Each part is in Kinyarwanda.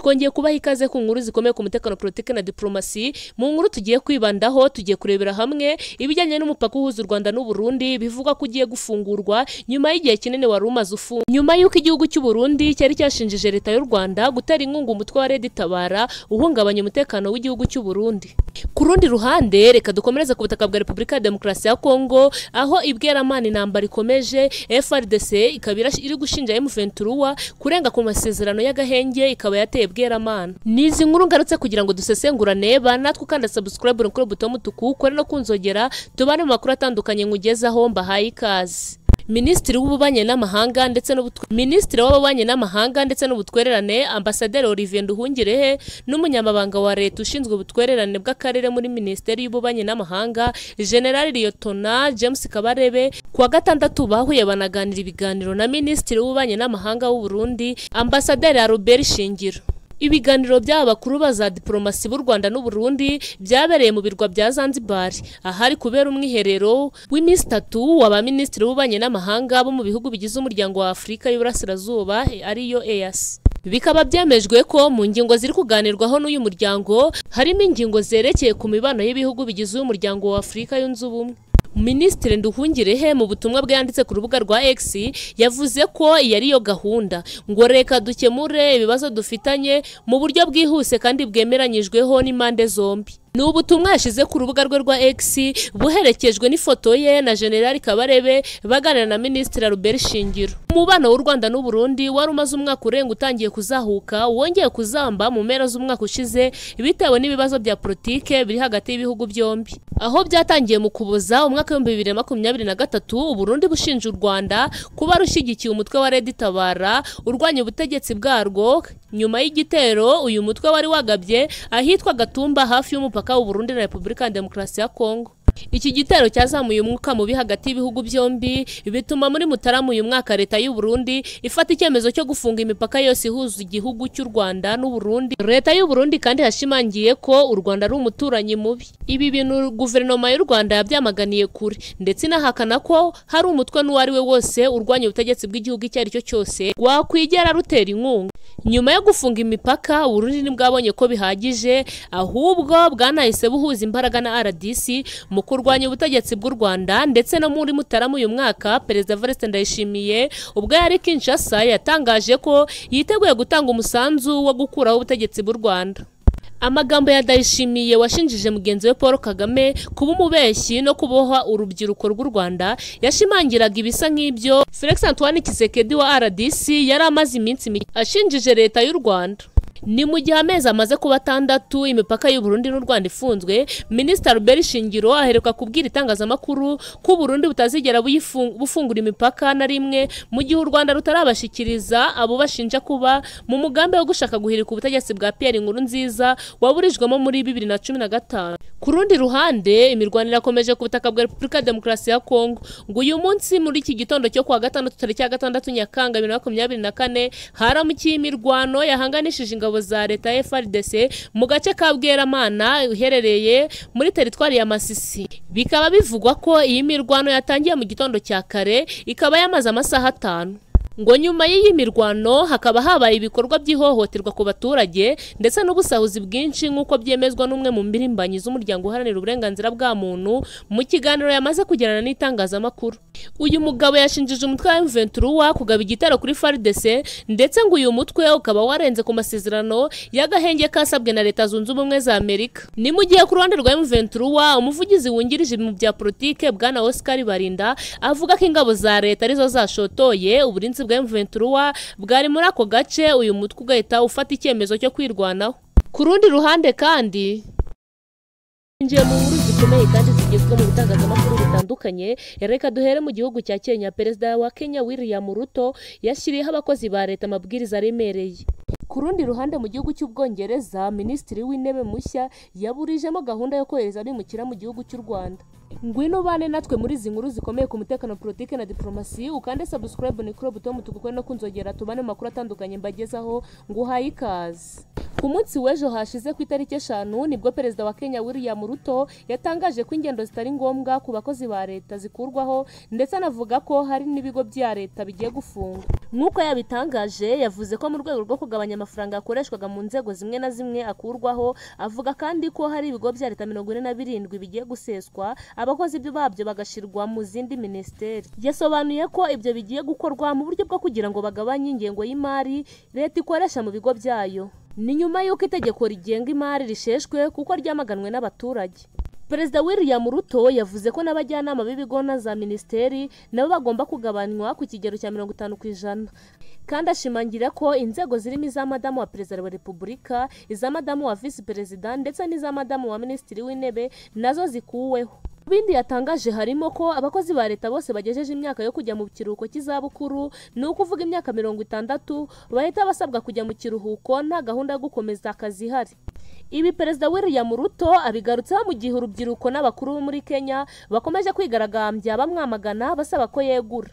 Twongeye kubaha ikaze ku nkuru zikomeye ku mutekano, politiki na diplomasi. Mu nkuru tugiye kwibandaho, tugiye kurebera hamwe ibijyanye n'umupaka uhuza u Rwanda n'u Burundi bivugwa ko ugiye gufungurwa nyuma y'igihe kinini wari umaze ufunze, nyuma y'uko igihugu cy'u Burundi cyari cyashinjije leta y'u Rwanda gutera inkunga umutwe wa Red Tabara uhungabanya umutekano w'igihugu cy'u Burundi. Ku rundi ruhande, reka dukomereze ku butaka bwa Repubulika ya Demokarasi ya Kongo, aho ibweramana intambara ikomeje. FARDC ikaba iri gushinja M23 kurenga ku masezerano y'agahenge, ikaba yateye Bweramana. Nizi nkuru ngarutse kugira ngo dusesengurane, natwe ukanda subscribe kuri buto mutuku, ukore no kunzogera, tubane mu makuru atandukanye nkugezaho. Mbahaye ikaze. Minisitiri w'Ububanyi n'Amahanga ndetse n'Ubutwererane, Ambasaderi Olivier Nduhungirehe, n'Umunyamabanga wa Leta ushinzwe ubutwererane bw'akarere muri Minisiteri y'Ububanyi n'Amahanga, General Liyotona James Kabarebe, kuwa gatandatu bahuye banaganira ibiganiro na Minisitiri w'Ububanyi n'Amahanga w'u Burundi, Ambasaderi Albert Shingiro. Ibiganiro by'aba bakuru ba za diplomasi b'u Rwanda n'u Burundi byabereye mu birwa bya Zanzibar, ahari kubera umwiherero w'iminsi 3 w'abaminisitiri b'ububanyi n'amahanga bo mu bihugu bigize umuryango wa Afurika y'Uburasirazuba, ariyo EAC. Bikaba byemejwe ko mu ngingo ziri kuganirwaho n'uyu muryango harimo ingingo zerekeye ku mibano y'ibihugu bigize uyu muryango wa Afurika yunze ubumwe. Minisitiri Nduhungirehe mu butumwa bwe yanditse ku rubuga rwa X yavuze ko iyi ariyo gahunda, ngo reka dukemure ibibazo dufitanye mu buryo bwihuse kandi bwemeranyijweho n'impande zombi. Ni ubutumwa yashyize ku rubuga rwe rwa X buherekejwe n'ifoto ye na General Kabarebe baganira na Minisitiri Albert Shingiro. Umubano w'u Rwanda n'u Burundi wari umaze umwaka urenga utangiye kuzahuka, wongeye kuzamba mu mpera z'umwaka ushize bitewe n'ibibazo bya politike biri hagati y'ibihugu byombi, aho byatangiye mu Kuboza umwaka 2023. U Burundi bushinja u Rwanda kuba rushyigikiye umutwe wa Red Tabara urwanya ubutegetsi bwarwo, nyuma y'igitero uyu mutwe wari wagabye ahitwa Gatumba hafi y'umupaka w'u Burundi na Repubulika ya Demokarasi ya Kongo. Iki gitero cyazamuye umwuka mubi hagati y'ibihugu byombi, bituma muri Mutarama uyu mwaka leta y'u Burundi ifata icyemezo cyo gufunga imipaka yose ihuza igihugu cy'u Rwanda n'u Burundi. Leta y'u Burundi kandi yashimangiye ko u Rwanda ari umuturanyi mubi. Ibi bintu guverinoma y'u Rwanda yabyamaganiye kure, ndetse inahakana ko hari umutwe n'uwo ari we wose urwanya ubutegetsi bw'igihugu icyo ari cyo cyose wakwigera rutera inkunga. Nyuma yo gufunga imipaka, Burundi ntibwabonye ko bihagije, ahubwo bwanahise buhuza imbaraga na RDC mu kurwanya ubutegetsi bw'u Rwanda. Ndetse no muri Mutarama uyu mwaka, Perezida Evariste Ndayishimiye ubwo yari Kinshasa yatangaje ko yiteguye gutanga umusanzu wo gukuraho ubutegetsi bw'u Rwanda. Amagambo ya Ndayishimiye washinjije mugenzi we Paul Kagame kuba umubeshyi no kuboha urubyiruko rw'u Rwanda yashimangiraga ibisa nk'ibyo Felix Antoine Tshisekedi wa RDC yari amaze iminsi mike ashinjije leta y'u Rwanda. Ni mu gihe amezi amaze kuba 6 imipaka y'u Burundi n'u Rwanda ifunzwe, Minisitiri Albert Shingiro aheruka kubwira itangazamakuru ko Burundi butazigera bufungura imipaka na rimwe mu gihe u Rwanda rutarabashikiriza abo bashinja kuba mu mugambi wo gushaka guhirika ubutegetsi bwa Pierre Nkurunziza waburijwemo muri 2015. Ku rundi ruhande, imirwanire irakomeje ku butaka bwa Repubulika ya Demokarasi ya Kongo. Ngo uyu munsi muri iki gitondo cyo kuwa gatandatu tariki ya 6 Nyakanga 2024 haramukiye imirwano yahanganishije ingabo za leta FARDC mu gace ka Bweramana uherereye muri teritwari ya Masisi. Bikaba bivugwa ko iyi mirwano yatangiye mu gitondo cya kare ikaba yamaze amasaha 5. Ngo nyuma y'iyi mirwano hakaba habaye ibikorwa by'ihohoterwa ku baturage ndetse n'ubusahuzi bwinshi, nk'uko byemezwa n'umwe mu mbirimbanyi z'umuryango uharanira uburenganzira bwa muntu mu kiganiro yamaze kugirana n'itangazamakuru. Uyu mugabo yashinjije umutwe wa M23 kugaba igitero kuri FARDC, ndetse ngo uyu mutwe ukaba warenze ku masezerano y'agahenge kasabwe na Leta Zunze Ubumwe za Amerika. Ni mu gihe ku ruhande rwa M23, umuvugizi wungirije mu bya politike Bwana Oscar Barinda avuga ko ingabo za leta arizo zashotoye uburinzi bwa M23 bwari muri ako gace, uyu mutwe ugahita ufata icyemezo cyo kwirwanaho. Ku rundi ruhande kandi, ngiye mu nkuru zikomeye kandi zigezweho mu bitangazamakuru bitandukanye, reka duhere mu gihugu cya Kenya. Perezida wa Kenya William Ruto yashyiriyeho abakozi ba leta amabwiriza aremereye. Ku rundi ruhande, mu gihugu cy'Ubwongereza, Minisitiri w'Intebe mushya yaburijemo gahunda yo kohereza abimukira mu gihugu cy'u Rwanda. Ngwino ubane natwe muri izi nkuru zikomeye ku mutekano, politike na diplomasi, ukande subscribe ni kuri buto mutuku no kunzogera, tubane mu makuru atandukanye mbagezaho. Nguhaye ikaze. Ku munsi w'ejo hashize ku itariki 5 nibwo Perezida wa Kenya William Ruto yatangaje ko ingendo zitari ngombwa ku bakozi ba leta zikurwaho, ndetse anavuga ko hari n'ibigo bya leta bigiye gufungwa. Nk'uko yabitangaje, yavuze ko mu rwego rwo kugabanya amafaranga yakoreshwaga mu nzego zimwe na zimwe akurwaho. Avuga kandi ko hari ibigo bya leta 47 bigiye guseswa, abakozi babyo bagashirwa mu zindi minisiteri. Yasobanuye ko ibyo bigiye gukorwa mu buryo bwo kugira ngo bagabanye ingengo y'imari leta ikoresha mu bigo byayo. Ni nyuma y'uko itegeko rigenga imari risheshwe kuko ryamaganwe n'abaturage. Perezida William Ruto yavuze ko n'abajyanama b'ibigo na za minisiteri nabo bagomba kugabanywa ku kigero cya 50%, kandi ashimangira ko inzego zirimo iza madamu wa Perezida wa Repubulika, iza madamu wa Visi Perezida ndetse n'iza madamu wa Minisitiri w'Intebe nazo zikuweho. Bindi yatangaje harimo ko abakozi ba leta bose bagejeje imyaka yo kujya mu kiruhuko cy'izabukuru, ni ukuvuga imyaka 60, bahita basabwa kujya mu kiruhuko nta gahunda yo gukomeza akazi ihari. Ibi Perezida William Ruto abigarutseho mu gihe urubyiruko n'abakuru bo muri Kenya bakomeje kwigaragambya bamwamagana basaba ko yegura.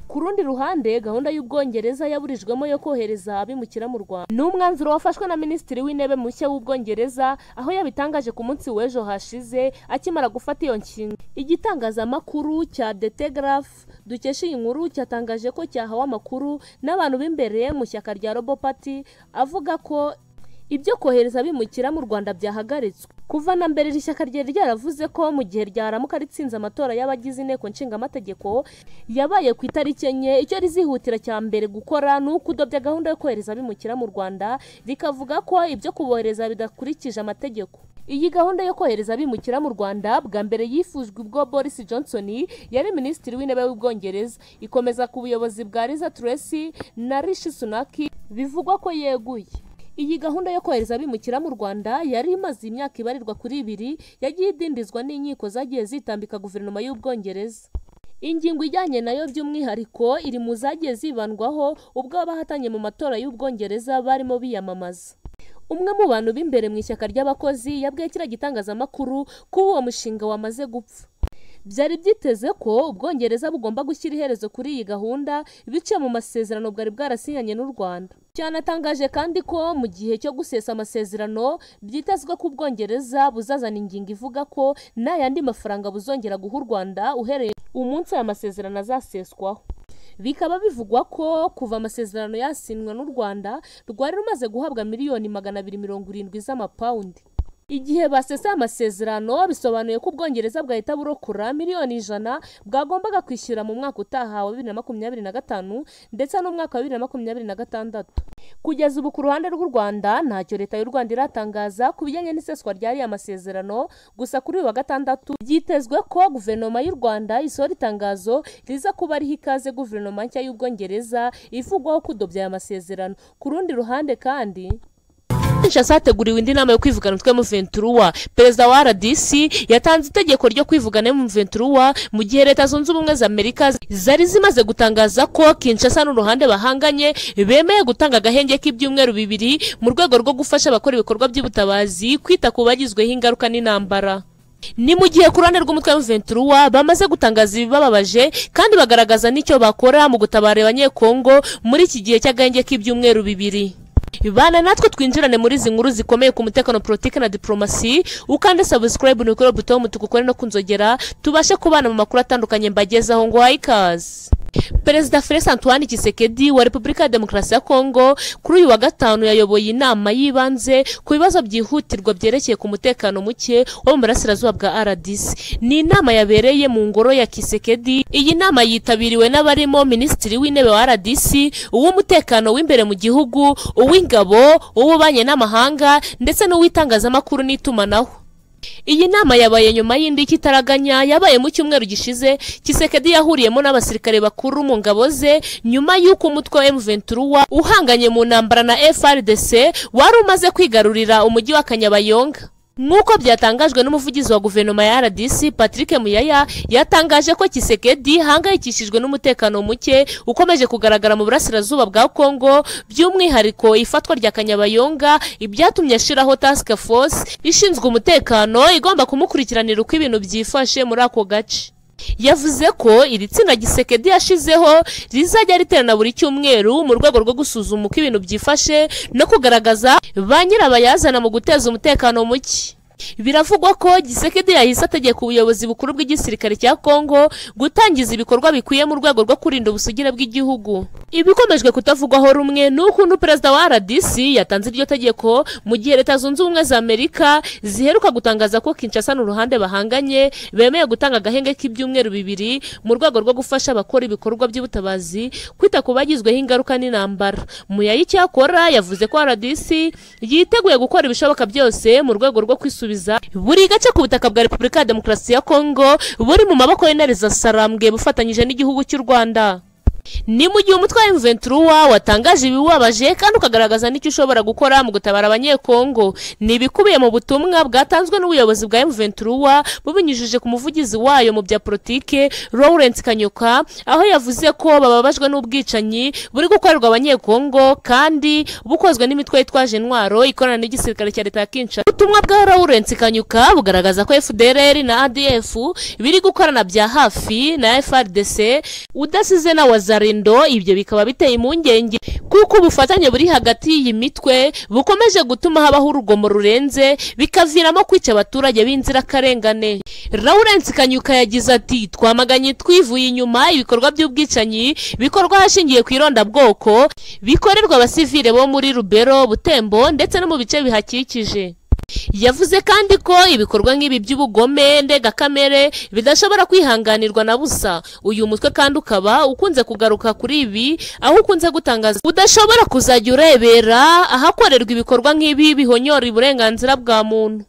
Ku rundi ruhande, gahunda y'Ubwongereza yaburijwemo yo kohereza abimukira mu Rwanda ni umwanzuro wafashwe na Minisitiri w'Intebe mushya w'Ubwongereza, aho yabitangaje ku munsi w'ejo hashize akimara gufata iyo nshinga. Igitangazamakuru cya The Telegraph dukesha iyi nkuru cyatangaje ko cyahawe amakuru n'abantu b'imbere mu shyaka rya Labour Party avuga ko ibyo kohereza abimukira mu Rwanda byahagaritswe. Kuva na mbere iri shyaka ryari ryaravuze ko mu gihe ryaramuka ritsinze amatora y'abagize inteko nshingamategeko yabaye ku itariki 4, icyo rizihutira cya mbere gukora ni ukudobya gahunda yo kohereza abimukira mu Rwanda, rikavuga ko ibyo kubohereza bidakurikije amategeko. Iyi gahunda yo kohereza abimukira mu Rwanda bwa mbere yifujwe ubwo Boris Johnson yari Minisitiri w'Intebe w'Ubwongereza, ikomeza ku buyobozi bwa Liz Truss na Rishi Sunak bivugwa ko yeguye. Iyi gahunda yo kohereza abimukira mu Rwanda yari imaze imyaka ibarirwa kuri 2, yagiye idindizwa n'inkiko zagiye zitambika guverinoma y'Ubwongereza. Ingingo ijyanye nayo by'umwihariko iri mu zagiye zibandwaho ubwo abahatanye mu matora y'Ubwongereza barimo biyamamaza. Umwe mu bantu b'imbere mu ishyaka ry'abakozi yabwiye kiriya gitangazamakuru ko uwo mushinga wamaze gupfa. Byari byiteze ko Ubwongereza bugomba gushyira iherezo kuri iyi gahunda biciye mu masezerano bwari bwarasinyanye n'u Rwanda. Cyanatangaje kandi ko mu gihe cyo gusesa amasezerano byitezwe ko Ubwongereza buzazana ingingo ivuga ko nta yandi mafaranga buzongera guha u Rwanda uhereye umunsi aya masezerano azaseswaho. Bikaba bivugwa ko kuva amasezerano yasinywa n'u Rwanda rwari rumaze guhabwa miliyoni 270 z'amapawundi. Igihe basesa amasezerano bisobanuye ko Ubwongereza bwahita burokora miliyoni 100 bwagombaga kwishyura mu mwaka utaha wa 2025 ndetse n'umwaka wa 2026. Kugeza ubu ku ruhande rw'u Rwanda ntacyo leta y'u Rwanda iratangaza ku bijyanye n'iseswa ry'ariya masezerano. Gusa kuri uyu wa gatandatu byitezwe ko guverinoma y'u Rwanda isohora itangazo riza kuba ariho ikaze guverinoma nshya y'Ubwongereza ivugwaho kudobya aya masezerano. Ku rundi ruhande kandi, Kinshasa hateguriwe indi nama yo kwivugana umutwe M23. Perezida wa RDC yatanze itegeko ryo kwivugana M23 mu gihe Leta Zunze Ubumwe za Amerika zari zimaze gutangaza ko Kinshasa n'uruhande bahanganye bemeye gutanga agahenge k'ibyumweru 2 mu rwego rwo gufasha abakora ibikorwa by'ubutabazi kwita ku bagizweho ingaruka n'intambara. Ni mu gihe ku ruhande rw'umutwe M23 bamaze gutangaza ibibababaje kandi bagaragaza n'icyo bakora mu gutabara abanyekongo muri iki gihe cy'agahenge k'ibyumweru 2. Bana natwe twinjirane muri izi nkuru zikomeye ku mutekano, politiki na diplomasi. Ukande subscribe ni kuri buto y'umutuku ukore no kunzogera tubashe kubana mu makuru atandukanye mbagezaho ngo ikaze. Perezida Felix Antoine Tshisekedi wa Repubulika ya Demokarasi ya Kongo kuri uyu wa gatanu yayoboye inama y'ibanze ku bibazo byihutirwa byerekeye ku mutekano muke wo mu burasirazuba bwa RDC. Ni inama yabereye mu ngoro ya Tshisekedi. Iyi nama yitabiriwe n'abarimo Minisitiri w'Intebe wa RDC, uw'umutekano w'imbere mu gihugu, uw'ingabo, uw'ububanyi n'amahanga ndetse n'uw'itangazamakuru n'itumanaho. Iyi nama yabaye nyuma y'indi kitaraganya yabaye mu cyumweru gishize Tshisekedi yahuriyemo n'abasirikare bakuru mu ngabo ze nyuma y'uko umutwe wa M23 uhanganye mu ntambara na FARDC wari umaze kwigarurira umujyi wa Kanyabayonga. Nk'uko byatangajwe n'umuvugizi wa guverinoma ya RDC Patrick Muyaya, yatangaje ko Tshisekedi hangayikishijwe n'umutekano muke ukomeje kugaragara mu burasirazuba bwa Kongo, by'umwihariko ifatwa rya Kanyabayonga, ibyatumye ashiraho task force ishinzwe umutekano igomba kumukurikiranira uko ibintu byifashe muri ako gace. Yavuze ko iri tsinda Tshisekedi yashizeho rizajya riterana buri cyumweru mu rwego rwo gusuzuma uko ibintu byifashe no kugaragaza ba nyirabayazana mu guteza umutekano muke. Biravugwa ko Tshisekedi yahise ategeka ubuyobozi bukuru bw'igisirikare cya Kongo gutangiza ibikorwa bikwiye mu rwego rwo kurinda ubusugire bw'igihugu. Ibikomejwe kutavugwaho rumwe ni ukuntu perezida wa RDC yatanze iryo tegeko mu gihe Leta Zunze Ubumwe za Amerika ziheruka gutangaza ko Kinshasa n'uruhande bahanganye bemeye gutanga agahenge k'ibyumweru 2 mu rwego rwo gufasha abakora ibikorwa by'ubutabazi kwita ku bagizweho ingaruka n'intambara. Muyayi cyakora yavuze ko RDC yiteguye gukora ibishoboka byose mu rwego rwo kwisubiza buri gace ku butaka bwa Repubulika ya Demokarasi ya Kongo buri mu maboko y'intare za Sarambwe bufatanyije n'igihugu cy'u Rwanda. Ni mu gihe umutwe wa M23 watangaje ibiwabaje kandi ukagaragaza n'icyo ushobora gukora mu gutabara abanyekongo. Ni ibikubiye mu butumwa bwatanzwe n'ubuyobozi bwa M23 bubinyujije ku muvugizi wayo mu bya politike Lawrence Kanyuka, aho yavuze ko bababajwe n'ubwicanyi buri gukorerwa abanyekongo kandi bukozwe n'imitwe yitwaje intwaro ikorana n'igisirikare cya leta ya Kinshasa. Ubutumwa bwa Lawrence Kanyuka bugaragaza ko FDLR na ADF biri gukorana bya hafi na FARDC udasize na Wazalendo. Ibyo bikaba biteye impungenge kuko ubufatanye buri hagati y'iyi mitwe bukomeje gutuma habaho urugomo rurenze bikaviramo kwica abaturage b'inzirakarengane. Lawrence Kanyuka yagize ati: "Twamaganye twivuye inyuma ibikorwa by'ubwicanyi bikorwa hashingiye ku irondabwoko bikorerwa abasivile bo muri Rubero, Butembo ndetse no mu bice bihakikije." Yavuze kandi ko ibikorwa nk'ibi by'ubugome ndengakamere bidashobora kwihanganirwa na busa. Uyu mutwe kandi ukaba ukunze kugaruka kuri ibi, aho ukunze gutangaza udashobora kuzajya urebera ahakorerwa ibikorwa nk'ibi bihonyora uburenganzira bwa muntu.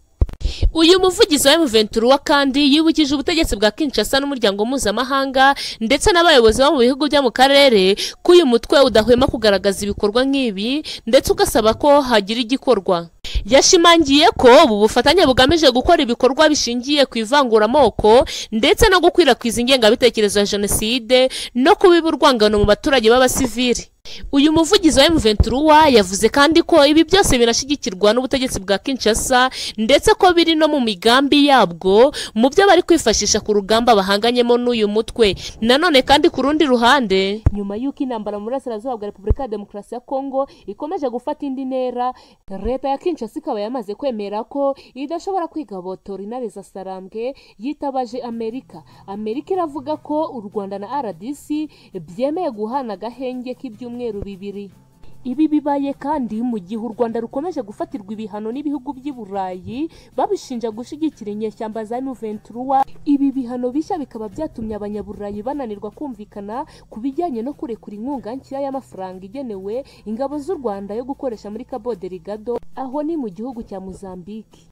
Uyu muvugizi wa M23 kandi yibukije ubutegetsi bwa Kinshasa n'umuryango mpuzamahanga ndetse n'abayobozi bo mu bihugu byo mu karere ko uyu mutwe udahwema kugaragaza ibikorwa nk'ibi ndetse ugasaba ko hagira igikorwa. Yashimangiye ko ubu bufatanye bugamije gukora ibikorwa bishingiye ku ivanguramoko ndetse no gukwirakwiza ingengabitekerezo ya jenoside no kubiba urwangano mu baturage b'abasivili. Uyu muvugizi wa M23 yavuze kandi ko ibi byose binashyigikirwa n'ubutegetsi bwa Kinshasa ndetse ko biri no mu migambi yabwo mu byo bari kwifashisha ku rugamba bahanganyemo n'uyu mutwe. Nanone kandi ku rundi ruhande, nyuma y'uko intambara mu burasirazuba bwa Repubulika ya Demokarasi ya Kongo ikomeje gufata indi ntera, leta ya Kinshasa ikaba yamaze kwemera ko idashobora kwigobotora intare za Sarambwe yitabaje Amerika. Amerika iravuga ko u Rwanda na RDC byemeye guhana agahenge k'ibyumweru 2. Ibi bibaye kandi mu gihe u Rwanda rukomeje gufatirwa ibihano n'ibihugu by'i Burayi babishinja gushyigikira inyeshyamba za M23. Ibi bihano bishya bikaba byatumye abanyaburayi bananirwa kumvikana ku bijyanye no kurekura inkunga nshya y'amafaranga igenewe ingabo z'u Rwanda yo gukoresha muri Cabo Delgado, aho ni mu gihugu cya Mozambique.